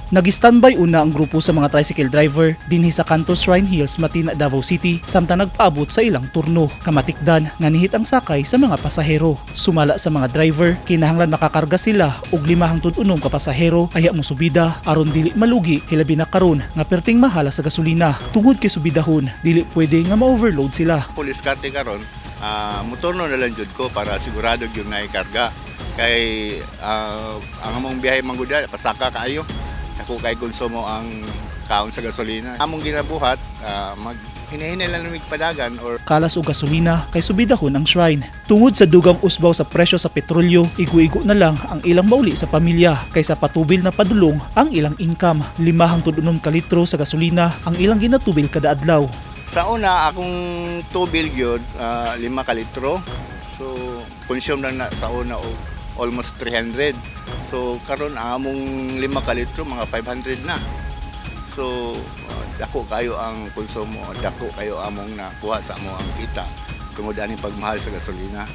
Nag-standby una ang grupo sa mga tricycle driver dinhi sa Kanto Shrine Hills, Matina, Davao City samtang nagpaabot sa ilang turno. Kamatikdan nga nihit ang sakay sa mga pasahero. Sumala sa mga driver, kinahanglan makakarga sila og 5 hangtod 6 ka pasahero ayha mosubida aron dili malugi, hilabi na karon nga perting mahala sa gasolina. Tungod kay subidahon, dili pwede nga ma-overload sila. Police karte karon, motorno na lang jud ko para sigurado gyud na ikarga. Kay ang among biyahe mangguda pasaka kaayo. Ako kay konsumo ang kaon sa gasolina. Among ginabuhat, mag hinahinay lang mig padagan or Kalas og gasolina kay subidahon ang shrine. Tungod sa dugang usbaw sa presyo sa petrolyo, igo-igo na lang ang ilang mauli sa pamilya kaysa patubil na padulong ang ilang income. 5 hangtod 6 ka litro sa gasolina ang ilang ginatubil kada adlaw. Sa una akong tubil gyud, 5 ka litro. So consume lang na sa una og almost 300. So karon ang among 5 ka litro mga 500 na. So dako kayo ang konsumo, dako kayo among nakuha sa amo ang kita tungod aning pagmahal sa gasolina.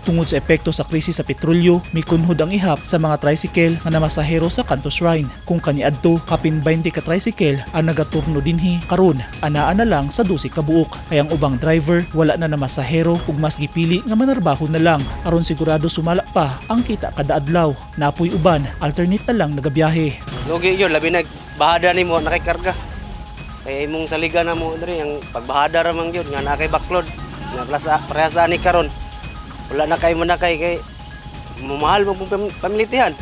Tungod sa epekto sa krisis sa petrolyo, mikunhod ang ihap sa mga tricycle nga namasahero sa Kanto Shrine. Kung kaniadto, kapin 20 ka tricycle ang nagaturno dinhi, karon anaa na lang sa 12 ka buok. Kay ang ubang driver wala na namasahero ug mas gipili nga manarbaho na lang aron sigurado sumala pa ang kita kada adlaw. Napoy uban, alternate na lang nagabiyahe. Lugi yun, labi na bahada nimo nakikarga. Kaya imong saligan na mo diri ang pagbahada ra man gyud nga naa kay backload. Nga klasa parehas ani karon. Wala na kay mo na kay kay mamahal mo pong pamilitihan.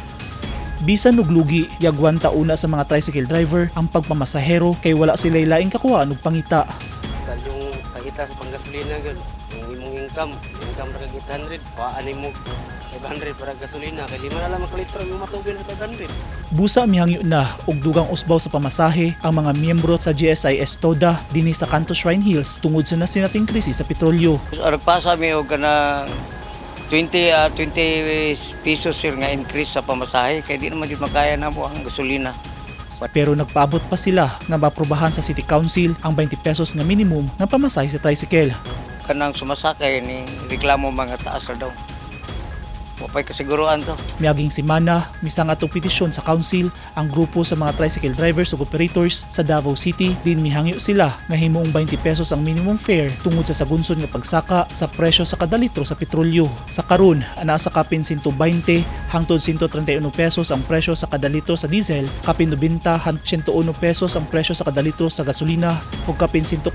Bisan og lugi, yagwanta una sa mga tricycle driver ang pagpamasahero kay wala sila laing kakuhaan og pangita. Basta yung kahita sa panggasolina gyud, yung imong income, income ra kag 800, kuhaan nimo 500 para gasolina kay 5 na lang makalitro yung matubil sa 500. Busa mihangyo na og dugang usbaw sa pamasahe ang mga miyembro sa GSIS TODA dinhi sa Kanto Shrine Hills tungod sa nasinating krisis sa petrolyo. Nagpasa mi og kanang 20 pesos, sir, nga increase sa pamasahe kay di naman jud makaya namo ang gasolina. Pero nagpaabot pa sila nga maprobahan sa City Council ang 20 pesos nga minimum nga pamasahe sa tricycle. Kanang sumasakay ni reklamo mga taas ra daw. Wa pay kasiguruan to. Miaging semana, misangat og petisyon sa council ang grupo sa mga tricycle drivers ug operators sa Davao City din mihangyo sila nga himuong 20 pesos ang minimum fare tungod sa sagunson nga pagsaka sa presyo sa kada litro sa petrolyo. Sa karon, anaa sa kapin 120 hangtod 131 pesos ang presyo sa kada litro sa diesel, kapin 90 hangtod 101 pesos ang presyo sa kada litro sa gasolina ug kapin 145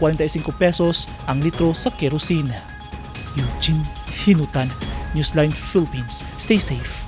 pesos ang litro sa kerosene. Eugene Hinutan, Newsline Philippines. Stay safe.